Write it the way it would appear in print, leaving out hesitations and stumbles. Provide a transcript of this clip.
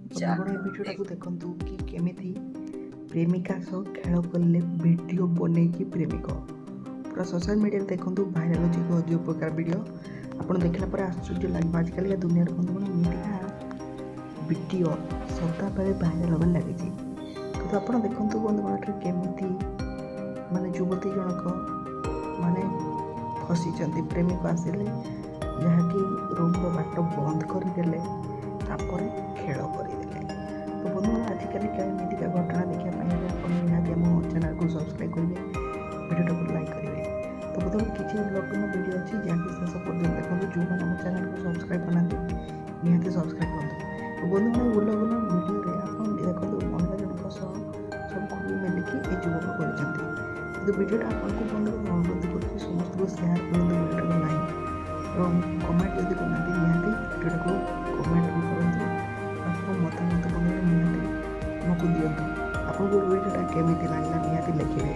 ଆପଣ ଏ ଚାଲନ୍ତୁ ଭିଡ଼ିଓଟାକୁ ଦେଖ। ଦେଖନ୍ତୁ କି କେମିତି ପ୍ରେମିକା ସହ ଖେଳ କଲେ ଭିଡ଼ିଓ ବନେଇକି ପ୍ରେମିକ। ପୁରା ସୋସିଆଲ ମିଡ଼ିଆରେ ଦେଖନ୍ତୁ ଭାଇରାଲ୍ ହେଉଛି ଏକ ଅଜବ ପ୍ରକାର ଭିଡ଼ିଓ। ଆପଣ ଦେଖିଲା ପରେ ଆଶ୍ଚର୍ଯ୍ୟ ଲାଗିବ। ଆଜିକାଲିକା ଦୁନିଆରେ ବନ୍ଧୁଗଣ ଏମିତିକା ଭିଡ଼ିଓ ସଦାବେଳେ ଭାଇରାଲ୍ ହେବାରେ ଲାଗିଛି। କିନ୍ତୁ ଆପଣ ଦେଖନ୍ତୁ ବନ୍ଧୁଗଣ, ଏଠାରେ କେମିତି ମାନେ ଯୁବତୀ ଜଣକ ମାନେ ଫସିଛନ୍ତି। ପ୍ରେମିକ ଆସିଲେ, ଯାହାକି ରୁମ୍ର ବାଟ ବନ୍ଦ କରିଦେଲେ, ତାପରେ ଖେଳ କରିଦେଲେ। ତ ବନ୍ଧୁଗଣ, ଆଜିକାଲିକା ଏମିତିକା ଘଟଣା ଦେଖିବା ପାଇଁ ହେଲେ ଆପଣ ନିହାତି ଆମ ଚ୍ୟାନେଲକୁ ସବସ୍କ୍ରାଇବ୍ କରିବେ, ଭିଡ଼ିଓଟାକୁ ଲାଇକ୍ କରିବେ। ତ ବନ୍ଧୁଗଣ, କିଛି ଉଲ୍ଲଗ୍ନ ଭିଡ଼ିଓ ଅଛି ଯାହାକି ଶେଷ ପର୍ଯ୍ୟନ୍ତ ଦେଖନ୍ତୁ। ଯେଉଁମାନେ ଆମ ଚ୍ୟାନେଲକୁ ସବସ୍କ୍ରାଇବ୍ କରିନାହାନ୍ତି, ନିହାତି ସବସ୍କ୍ରାଇବ୍ କରନ୍ତୁ। ତ ବନ୍ଧୁଗଣ, ଏ ଉଲ୍ଲଗ୍ନ ଭିଡ଼ିଓରେ ଆପଣ ଦେଖନ୍ତୁ ମହିଳା ଜଣଙ୍କ ସହ ସବୁ ଖୁବି ମିଳିକି ଏ ଯୁବକ କରିଛନ୍ତି। କିନ୍ତୁ ଭିଡ଼ିଓଟା ଆପଣଙ୍କୁ ବନ୍ଧୁଗଣ ଅନୁରୋଧ କରୁଛି, ସମସ୍ତଙ୍କୁ ସେୟାର କରନ୍ତୁ ଭିଡ଼ିଓଟାକୁ, ଲାଇକ୍ ଏବଂ କମେଣ୍ଟ ଯଦି କରିନାହାନ୍ତି, ନିହାତି ଭିଡ଼ିଓଟାକୁ କମେଣ୍ଟ ବି କରନ୍ତୁ। ଆପଣଙ୍କ ମତାମତ ବନ୍ଧୁଗଣ ନିହାତି ଆମକୁ ଦିଅନ୍ତୁ। ଆପଣଙ୍କୁ ଭିଡ଼ିଓଟା କେମିତି ଲାଗିଲା ନିହାତି ଲେଖିବେ।